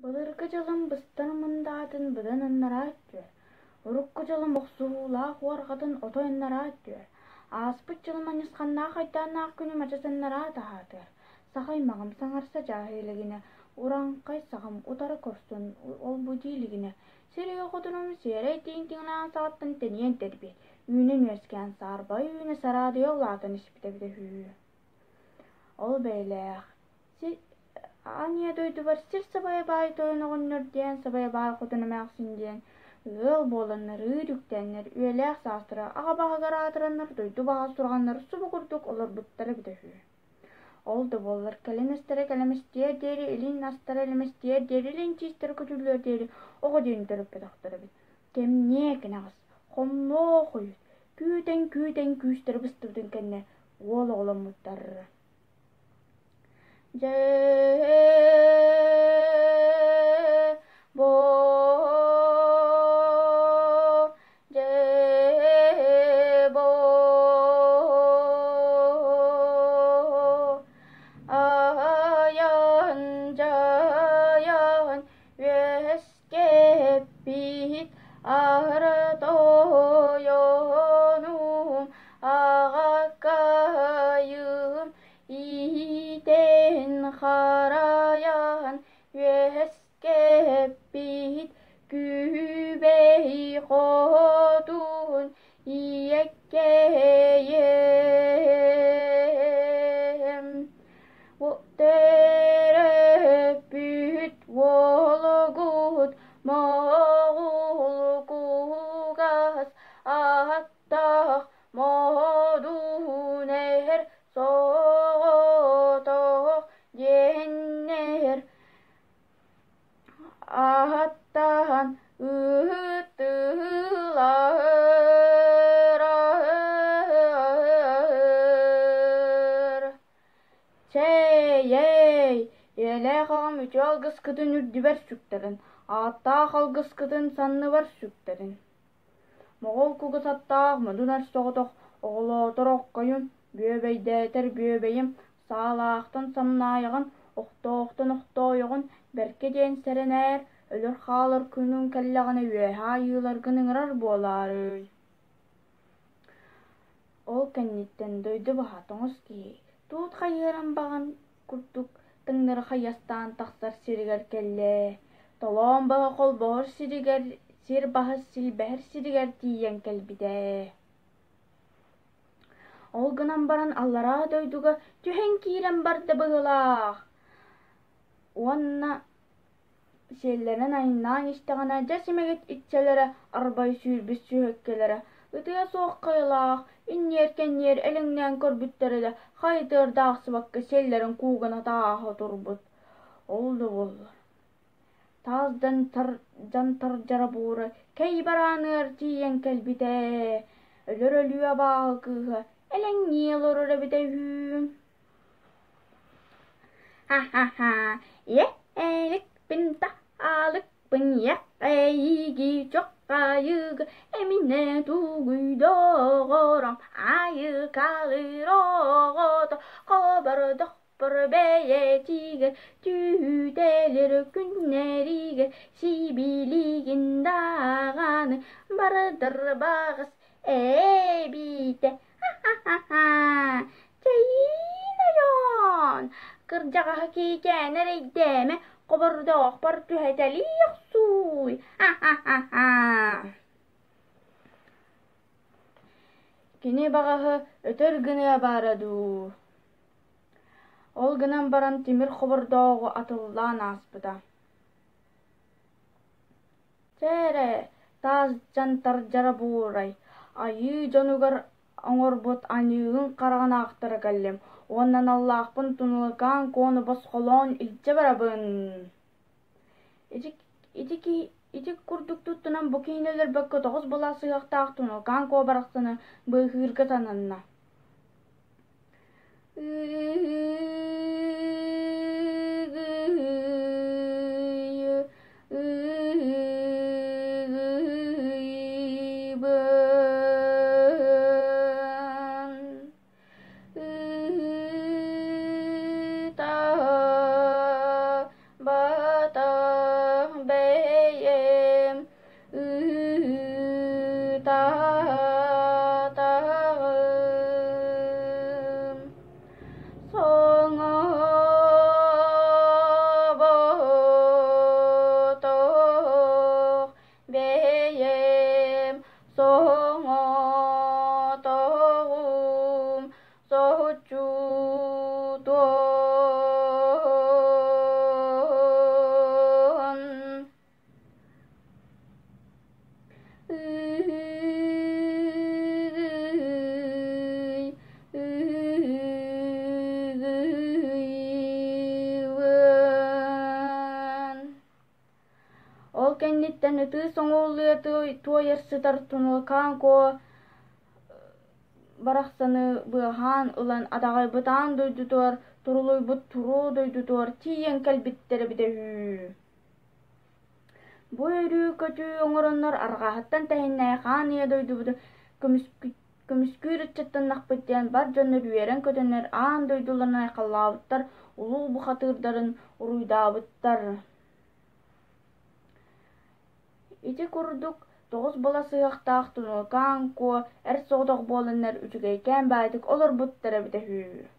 Былыргы дьылым быстар мындаатын быдан аннараа өттүгэр, урукку дьылым охсуһуулаах уорҕатын отой аннараа өттүгэр, ааспыт дьылым анньысханнаах айдааннаах күнүм адьас аннараа таһаатыгар, саха аймаҕым саҥарса дьааһы илигинэ, урааҥхай саҕам утары көрсөн ол-бу дии илигинэ, сир-үйэ хотунум сиэрэй тииҥ тиҥилэҕин саҕаттан тэнийэн тэрбиэт, үүнэн-үөскээн саарбай үүнэ сараадыйа улаатан испитэ эбитэ үһү. Ол бэйэлээх Аан ийэ дойдубар сир сабайа баай тойон оҕонньор диэн сабайа баай хотун эмээхсин диэн ыал буоланнар, ыыр үктэннэр, үйэлээх саастара аҕа баһыгар аатыраннар дойду баҕа сураҕаннар субу курдук олорбуттара эбитэ үһү. Ол да буоллар кэлин астара кэлэмэстиэр диэри, илин астара илимэстиэр диэри, илин чиистэрэ көтүллүөр диэри оҕо диэни төрөппөтөхтөр эбит. Кэмниэ кэнэҕэс, хомнуох хойут, күүтэн-күүтэн күүстэрэ быстыбытын кэннэ уол оҕоломмуттар. Дьэ, бо, дьэ, бо, айан дьайан үөскэппит аһара тойонум аҕаккайым иитэн харайан үөскэппит күбэй хотун ийэккэйэм Төрөппүт уолугут моҕул кугас ааттаах Моодун эһэр соҕотох диэннэр ааттаан ыытылар. Чэй-эй, ийэлээх аҕам үтүө алгыскытын үрдүбэр сүктэрин, ааттаах алгыскытын санныбар сүктэрин. Моҕол кугас аттаах модун эр соҕотох оҕолоотор оккойун, бүөбэйдээтэр бүөбэйим, саалаахтан самнаайаҕын, охтоохтон охтоойоҕун, бэркэ диэн сэрэнээр, өлөр-хаалар күнүҥ кэллэҕинэ үөһэ айыыларгын ыҥырар буолаарый. Ол кэнниттэн дойду баһа тоҥус киһи туут хайыыран баҕан курдук таҥнары хайастаан тахсар сиригэр кэллэ. Толоон баһа холбоһор сиригэр, сир баһа силбэһэр сиригэр тиийэн кэлбитэ. Ол гынан баран аллараа дойдуга түһэн киирэн барда быһыылаах. Уонна Сиэллэрин айаннаан истэҕинэ дьэ симэгит иччэлэрэ арбай сүүрбүт сүһүөккэлэрэ ытыа суох хайалаах инниэр-кэнниэр элэҥнээн көрбүттэрэ да хайытыар да аахсыбакка сиэллэрин куугана тааһа турбут. Ол да буоллар таас дьантар дьарабуура кэй барааныгар тиийэн кэлбитэ өлөр өлүү абааһы кыыһа элэҥнии олорор эбитэ үһү. Ха-ха-ха, ийэ-эликпин таһаалыкпын ийэ-эйиги чоххайыга эминэ тугуйдоҕором айыкалыыр оҕото хобордохпор бэйэтигэр түүтэлэр күннэригэр сибилигин даҕаны бардар баҕас эбитэ Ха-ха-ха! Чэйиин ойоон! Кырдьаҕаһы киикээн эрэйдээмэ, хобордоохпор түһэтэлии охсууй! Ха-ха-ха-ха! Кини баҕаһы өтөр гыныа баара дуу Ол гынан баран тимир хобордооҕу атыллаан ааспыта. Чэ эрэ, таас дьантар дьарабуурай, айыы дьонугар оҥорбут аньыыгын хараҕын аахтара кэллим уонна наллаахпын Тунулакаан Куону босхолоон илдьэ барабын. Ити, ити, ити курдук туттунан бу киһини өлөрбөккө тоҕус былаас сыһыахтаах Тунулакаан Куо барахсаны быыһыырга сананна. Ыытабатах. Бэйэм ыытаатаҕым. Соҥооботох бэйэм соҥоотоҕум соһуччу туон. Ыгый-ыгыйвын. Ол кэнниттэн ытыы соҥоолуйа туойар сытар Туналкаан Куо барахсаны быаһаан ылан адаҕайбыт аан дойдутугар турулуйбут туруу дойдутугар тиийэн кэлбиттэр эбитэ үһү. Бу өрүү-көтүү оҥороннор арҕаһыттан тэһиннээх аан ийэ дойдубутун көмүскүүр ыччаттаннахпыт диэн бар дьоннор үөрэн-көтөннөр аан дойдуларын айхаллаабыттар, улуу бухатыырдарын уруйдаабыттар. Ити курдук тоҕус быласыһыахтаах Тунулкаан Куо эр соҕотох буоланнар үчүгэйкээн баайдык олорбуттар эбитэ үһү.